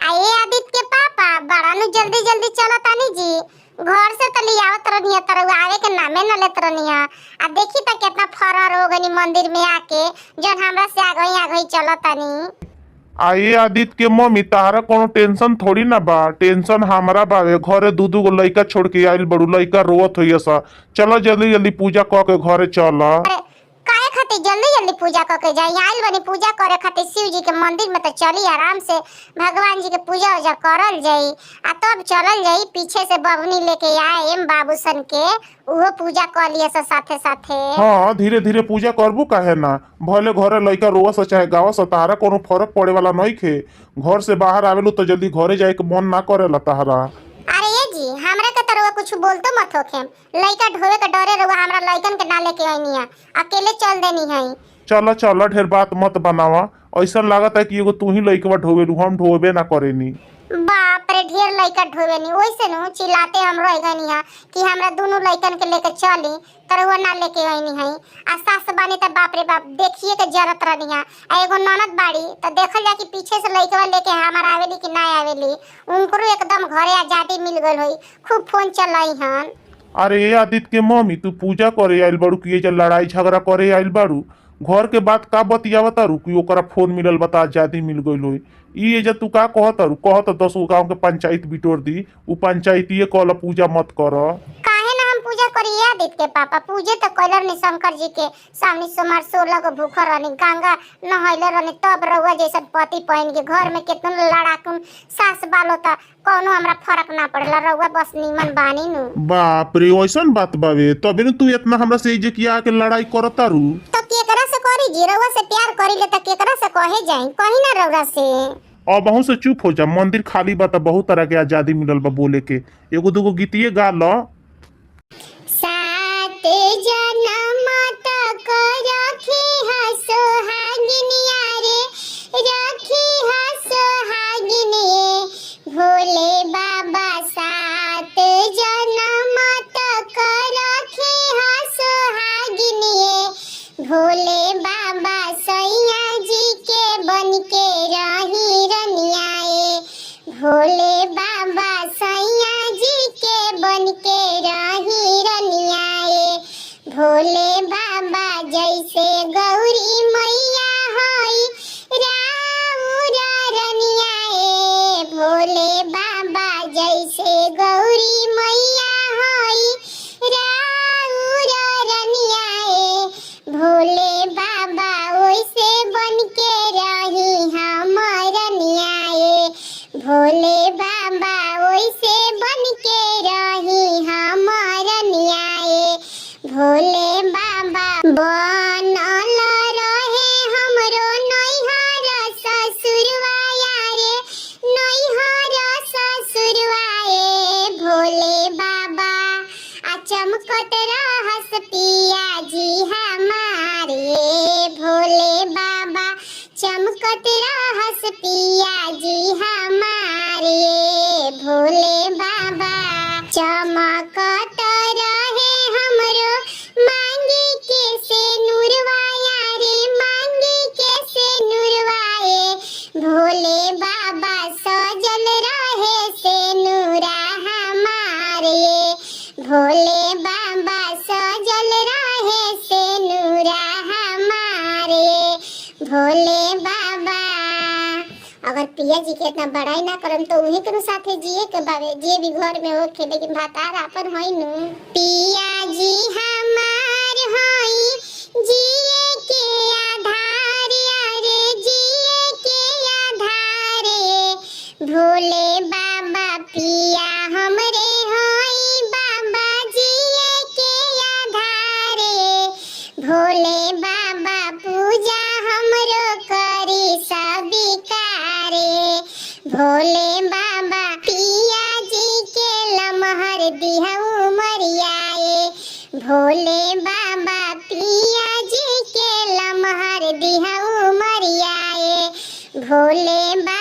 आ ये आदित्य के पापा बड़ा नु जल्दी जल्दी चलत तानी जी। घर से त लियावत रहनी तरह आवे के नामे न लेत रहनी। आ देखी त केतना फरहर हो गनी मंदिर में आके, जौन हमरा से आगही आगही चलत तानी। आ ये आदित्य के मम्मी, तारा कोनो टेंशन थोड़ी ना बा, टेंशन हमरा बावे। घरे दू दू गो लइका छोड़ के आइल बड़ू, लइका रोवत होइए सा। चलो जल्दी जल्दी पूजा क के घरे चल। अरे, काहे खातिर जल्दी जल्दी पूजा क के जाई? आइल बनी पूजा करे खातिर शिव जी के मंदिर में, त चली आराम से भगवान जी के पूजा उजा करल जाई आ तब चलल जाई। पीछे से बबनी लेके आएम बाबू सन के, उहो पूजा कर लिया सा साथे साथे। हाँ, धीरे धीरे पूजा करबू काहे ना? भले घरे लइका रोवा सा चाहे गावा सा, तारा कोनो फर्क पड़े वाला नइखे। घर से बाहर आवेलू तो जल्दी घरे जाए के मन ना करेला तारा। अरे ये जी, हमरा के त रउआ कुछ बोलतो मत होखे। लइका ढोवे के डरे रउआ हमरा लइकन के ना लेके आइनी है, अकेले चल देनी है। चल चल, ढेर बात मत बनावा। ऐसा लागत है कि एगो तू ही लइकवा ढोवेलू, हम ढोबे ना करेनी। बाप रे, ढेर लइका ढोवेनी, ओइसे नु चिल्लाते हम रह गनी है कि हमरा दोनों लइकन के लेके चली, त रउआ ना लेके आइनी है। आ सास बानी त बाप रे बाप, देखिए के जरत रहनी है। आ एगो ननद बाड़ी, त देखल जा कि पीछे से लइकवा लेके हमार आवेली कि ना आवेली। उनकरो एकदम घरे आजादी मिल गइल होई, खूब फोन चलाई हन। अरे ये आदित्य के मम्मी, तू पूजा करे आइल बाड़ू कि एजा लड़ाई झगड़ा करे आइल बाड़ू? घर के बात का बतियावत तारू कि ओकरा फोन मिलल बता आजादी मिल गइल होई? ई एजा तू का कहत तारू? कहत 10 गो गांव के पंचायत बिटोर दी, उ पंचायतीय कहल पूजा मत कर। काहे ना हम पूजा करी आदित्य के पापा? पूजे तो कैलर नी शंकर जी के, सामने सोमवार 16 गो भूखल रहनी, गंगा नहैले रहनी, तब रउआ जैसन पति पहन के। घर में केतनो लड़ाकुन सास बालो त कौनो हमरा फर्क ना पड़ेला, रउआ बस नीमन बानी नु। बाप रे, ऐसन बात बावे? तबे न तू इतना हमरा से एजे किया के लड़ाई करत तारू। तो केकरा से करी जी? रउआ से प्यार करी ले त केकरा से कहे जाई? कही ना रउआ से। अब अहूँ से चुप हो जा। मंदिर खाली बा त बहुत तरह के आजादी मिलल बा बोले के। एगो दूगो गीतिए गा ल। सात जन्म तक रखी हा सोहागिनिया रे, रखी हा सोहागिनिए भोले बाबा। सात जन्म तक रखी हा सोहागिनिए भोले बाबा। सैया जी के बन के रही रनियाए भोले बाबा। सैया जी के बन के रही रनियाए भोले बाबा। जैसे गौरी मैया हई राउर रनियाए भोले बाबा। जैसे गौरी मैया हई राउर रनियाए भोले बाबा, ओइसे बन के रही हमर रनियाए भोले बाबा। ओइसे बन के रही हमर रनियाए भोले बाबा। बनल रहे हमरो नैहर ससुरवाया रे, नैहर ससुरवाए भोले बाबा। आ चमकत रहस पिया जी हमारे भोले बाबा। चमकत रहस पिया जी हमारे भोले बाबा। चमकत रहे हमरो मांगी के से नूरवाया रे, मांगी के से नूरवाए भोले बाबा। सजल रहे से नूरा हमारे भोले बाबा। सजल रहे से नूरा हमारे भोले बाबा। अगर पिया जी के इतना बड़ाई ना करम तो उन्हीं के साथे जिए के बावे, जे भी घर में होखे, लेकिन भातार आपन होई नु। पिया जी हमार होई जिए के आधार रे, जिए के आधार भोले बाबा। पिया हमरे होई बाबा जिए के आधार भोले बाबा। पूजा हमरो करी सबिकारे भोले बाबा। पिया जी के लमहर दिहऊ मरियाए भोले बाबा। पिया जी के लमहर दिहऊ मरियाए भोले बाबा।